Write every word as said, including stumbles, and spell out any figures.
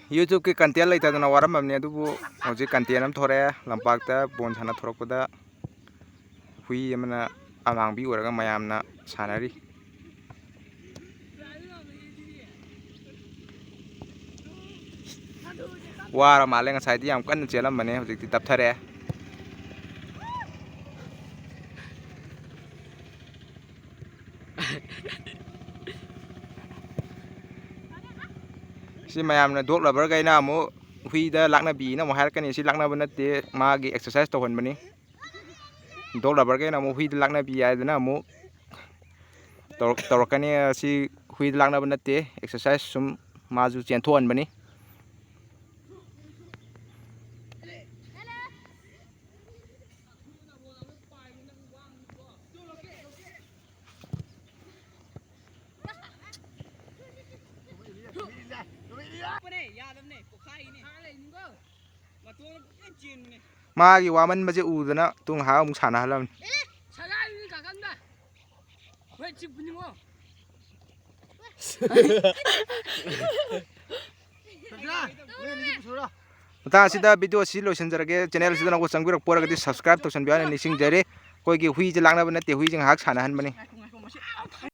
YouTube-ꯀꯤ content ꯂꯩꯇꯗꯅ ꯋꯥꯔꯝꯃꯕꯅꯤ, ꯑꯗꯨꯕꯨ ꯍꯧꯖꯤꯛ content ꯑꯃ ꯊꯣꯔꯛꯑꯦ꯫ ꯂꯝꯄꯥꯛꯇ ꯕꯣꯜ ꯁꯥꯟꯅ ꯊꯣꯔꯛꯄꯗ ꯍꯨꯏ ꯑꯃꯅ ꯑꯃꯥꯡꯕꯤ ꯑꯣꯏꯔꯒ ꯃꯌꯥꯝꯅ ꯁꯥꯟꯅꯔꯤ꯫ ꯋꯥꯔ ꯃꯥꯜꯂꯦ, ꯉꯁꯥꯏꯗꯤ ꯌꯥꯝ ꯀꯟꯅ ꯆꯦꯜꯂꯝꯕꯅꯦ, ꯍꯧꯖꯤꯛꯇꯤ ꯇꯞꯊꯔꯛꯑꯦ꯫ ꯁꯤ ꯃꯌꯥꯝꯅ dog lover-ꯈꯩꯅ ꯑꯃꯨꯛ ꯍꯨꯏꯗ ꯂꯥꯛꯅꯕꯤꯅ ꯑꯃꯨꯛ ꯍꯥꯏꯔꯛꯀꯅꯤ꯫ ꯁꯤ ꯂꯥꯛꯅꯕ ꯅꯠꯇꯦ, ꯃꯥꯒꯤ exercise ꯇꯧꯍꯟꯕꯅꯤ꯫ Dog lover-ꯈꯩꯅ ꯑꯃꯨꯛ ꯍꯨꯏꯗ ꯂꯥꯛꯅꯕꯤ ꯍꯥꯏꯗꯅ ꯑꯃꯨꯛ ꯇꯧꯔꯛ-, ꯇꯧꯔꯛꯀꯅꯤ꯫ ꯁꯤ ꯍꯨꯏꯗ ꯂꯥꯛꯅꯕ ꯅꯠꯇꯦ, exercise ꯁꯨꯝ ꯃꯥꯁꯨ ꯆꯦꯟꯊꯣꯛꯍꯟꯕꯅꯤ꯫ ꯃꯥꯒꯤ ꯋꯥꯃꯟꯕꯁꯦ ꯎꯗꯅ ꯇꯨꯡ ꯉꯥꯏꯍꯥꯛ ꯑꯃꯨꯛ ꯁꯥꯟꯅꯍꯜꯂꯝꯅꯤ꯫ ꯃꯇꯥꯡ ꯑꯁꯤꯗ video ꯑꯁꯤ ꯂꯣꯏꯁꯤꯟꯖꯔꯒꯦ꯫ Channel ꯑꯁꯤꯗ ꯑꯅꯧꯕ ꯆꯪꯕꯤꯔꯛꯄ ꯑꯣꯏꯔꯒꯗꯤ subscribe ꯇꯧꯁꯟꯕꯤꯌꯨ ꯍꯥꯏꯅ ꯅꯤꯡꯁꯤꯡꯖꯔꯤ꯫ ꯑꯩꯈꯣꯏꯒꯤ ꯍꯨꯏꯁꯦ ꯂꯥꯛꯅꯕ ꯅꯠꯇꯦ, ꯍꯨꯏꯁꯦ ꯉꯥꯏꯍꯥꯛ ꯁꯥꯟꯅꯍꯟꯕꯅꯤ꯫